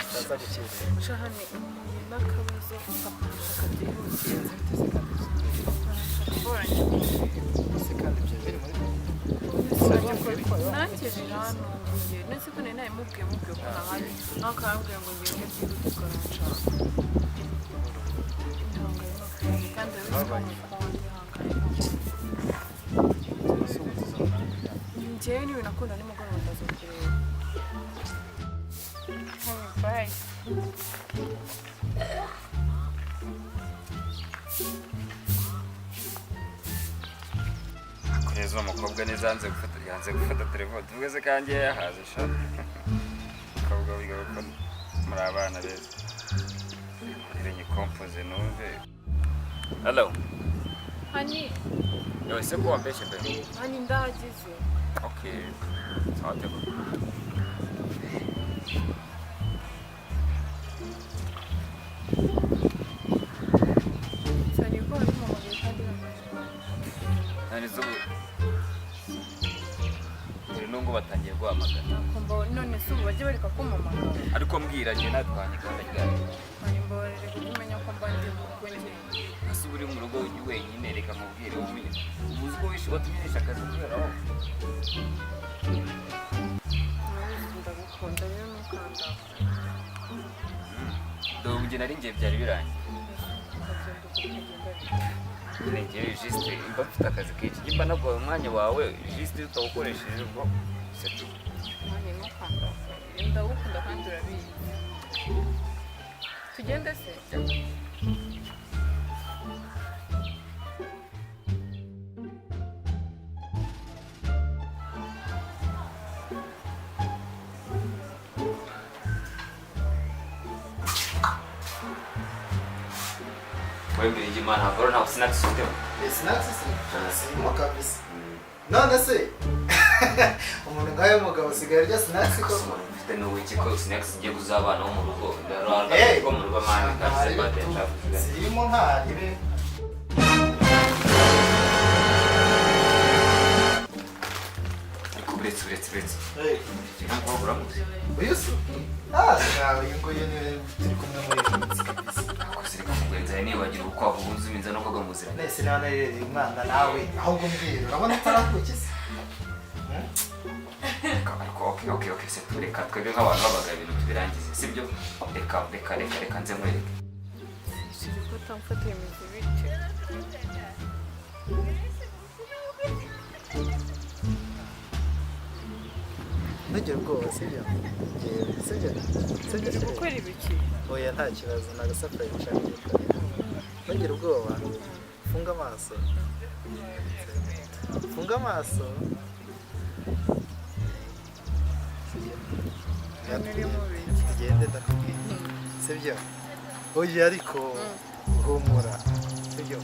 Utaza gukererwa. Shahani, mpuye n'akabazo, papa arashaka byihuse. Ese kandi ibyo biri muri Nanjye birantunguye, nese ko nari nabimubwiye, mubwiye ko ntahari, nawe akababwira ngo ngende byihutirwa, aranshaka. Ihangane n'ukuri, kandi urabizi ko ngukunda, ihangane n'ukuri. Njyewe n'ibintu akunda, nimugoroba ndaza kureba. Bye. Kugeza uwo mukobwa neza yanze gufata telefone, tuvuge se kandi yahaze sha. Umukobwa wiga ko muri abana beza. Rero nyikompoze numve. Hello. Honey. Yo, ese ko wambeshye mbere? Honey, ndahageze. Okay. Sawa, tego. Cyane ko wabimpamagaye kandi namaze. None zubu dore nubwo batangiye guhamagara. Nakumva none se ubu bajye bareka kumpamagara? Ariko mbwira, njye natwanye gahunda ryari? Honey, mbabarire kuko umenya ko mba ndi mu rugo njyenyine. Ese uba uri mu rugo wenyine? Reka nkubwire, umenye uzi ko wishe watumenyesha akazi kubera aho. Urabizi ndagukunda, rero ntukandakare. Dore ubu njye nari ngiye, byari birangiye. Ukagenda uko ukagenda. Nyine njyewe juste mba mfite akazi kenshi, nimba naguhaye umwanya wawe, juste utawukoresheje ubwo c'est tout. Nanjye ntukandakare, ndagukunda kandi urabizi. Tugende se? Wowe mbere y'Imana, ntabwo ntabwo snacks ufitemo? Snacks se sirimo kabisa. None se umuntu nkawe mugabo usigaye arya snacks Ariko koko? se umuntu ufite n'uwiki ko snacks igiye kuzabana wo mu rugo? Hey! Ko mu rugo mani kabisa bade nshaka. Zirimo ntaribe. Ariko uretse uretse uretse Hey. Uyu mukobwa uramuzi? Uyu se? Ah, nawe uyu nguyu niwe turi kumwe muri iyi minsi kabisa. Ako se reka kugenza, nibagira urukwavu bunzi uminza no koga muziranye. Nese nawe narereye umwana nawe, ahubwo mbwira, urabona utarakuki se? Ariko okay, se reka twebwe nk'abantu b'abagabo ibintu tubirangize, sibyo? Reka reka reka reka nze nkwereke. Siri, ko utamfatiye imizi bityo? Ntugire ubwoba, sibyo? Ngewe, sibyo? Sibyo? Uri gukora ibiki? Oya, nta kibazo, ni agasafari nshaka gukorera. Ntugire ubwoba, funga amaso. Funga amaso. Sibyo? Uri mu biki? Tugende ndakubwira. Sibyo? Oya, ariko humura. Sibyo?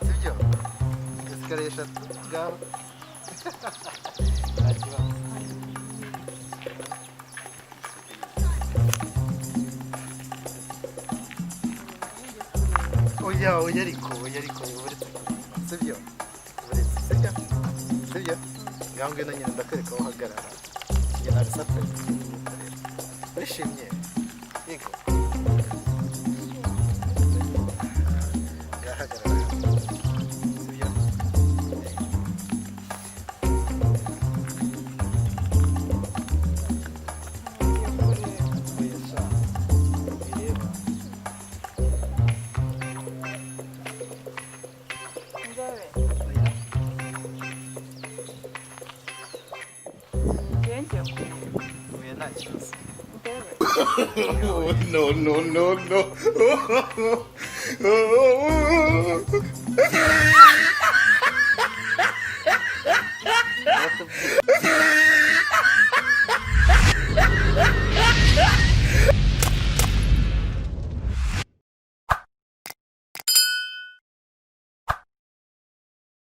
Sibyo? Escalier eshatu ngaho. Nta kibazo. Oya, oya, ariko oya, ariko uretse kureba. Sibyo? Uretse, sibyo? Sibyo? Ngaho ngwino nyine ndakwereka aho uhagarara. Njye nabisafari gukorera. Urishimye? Yego. Ngahagarara. Sibyo? Oya sha. Bireba. Ndebe. Oya. Njye ngiye kureba. Oya, nta kibazo. Ndebe. No, no, no.